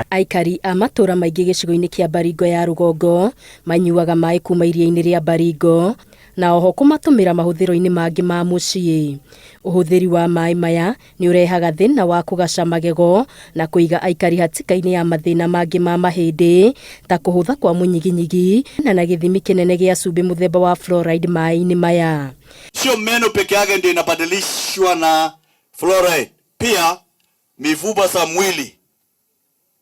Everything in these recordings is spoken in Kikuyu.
Aikari a matũũra maingĩ gĩcigo-inĩ kĩa Baringo ya rũgongo manyuaga maĩ kuma iria-inĩ rĩa Baringo na oho kũmatũmĩra mahũthĩro-inĩ mangĩ ma mũciĩ. Ũhũthĩri wa maĩ maya nĩ ũrehaga thĩna wa kũgaca magego na kũiga aikari hatĩka-inĩ ya mathĩna mangĩ ma mahĩndĩ ta kũhũtha kwa mũnyiginyigi na gĩthimi kĩnene gĩa cumbĩ mũthemba wa fluoride maĩ-inĩ maya. Sio meno peke yake ndio inabadilishwa na fluoride, pia mifupa za mwili,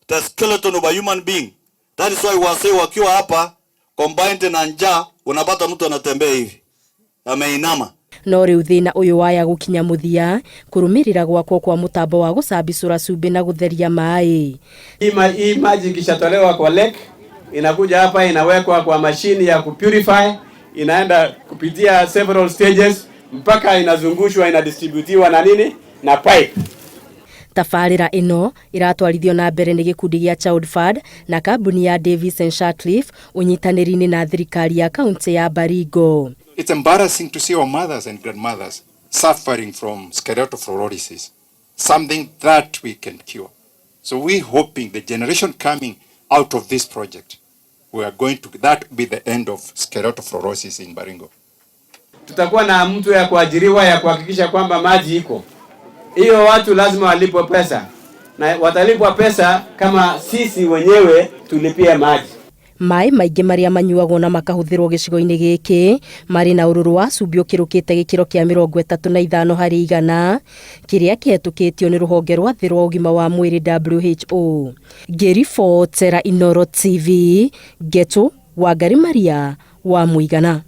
the skeleton of a human being. That is why wasee wakiwa hapa combined na njaa, unapata mtu anatembea hivi ameinama. No rĩu thĩna ũyũ waya gũkinya mũthia kũrũmĩrĩra gwakwo kwa mũtambo wa gũcambicũra cumbĩ na gũtheria maĩ. Hii maji ikishatolewa kwa lake inakuja hapa inawekwa kwa mashini ya kupurify, inaenda kupitia several stages mpaka inazungushwa, inadistributiwa na nini na pipe. Tabarĩra ĩno ĩratwarithio na mbere nĩ gĩkundi gĩa Child Fund na kambuni ya Davis and Shatcliffe ũnyitanĩri-inĩ na thirikari ya kaunti ya Baringo. It's embarrassing to see our mothers and grandmothers suffering from skeletal fluorosis, something that we can cure. So we're hoping the generation coming out of this project, we are going to, that be the end of skeletal fluorosis in Baringo. Tutakuwa na mtu ya kuajiriwa ya kuhakikisha kwamba maji iko. Hiyo watu lazima walipwe pesa, na watalipwa pesa kama sisi wenyewe tulipie maji. Maĩ maingĩ marĩa manyuagwo na makahũthĩrwo gĩcigo-inĩ gĩkĩ marĩ na ũrũrũ wa cumbĩ ũkĩrũkĩte gĩkĩro kĩa 35% kĩrĩa kĩhetũkĩtio nĩ rũhonge rwa thĩ rwa ũgima wa mwĩrĩ WHO. Ngĩribotera Inooro TV, Ngetu Wangari Maria wa Mũigana.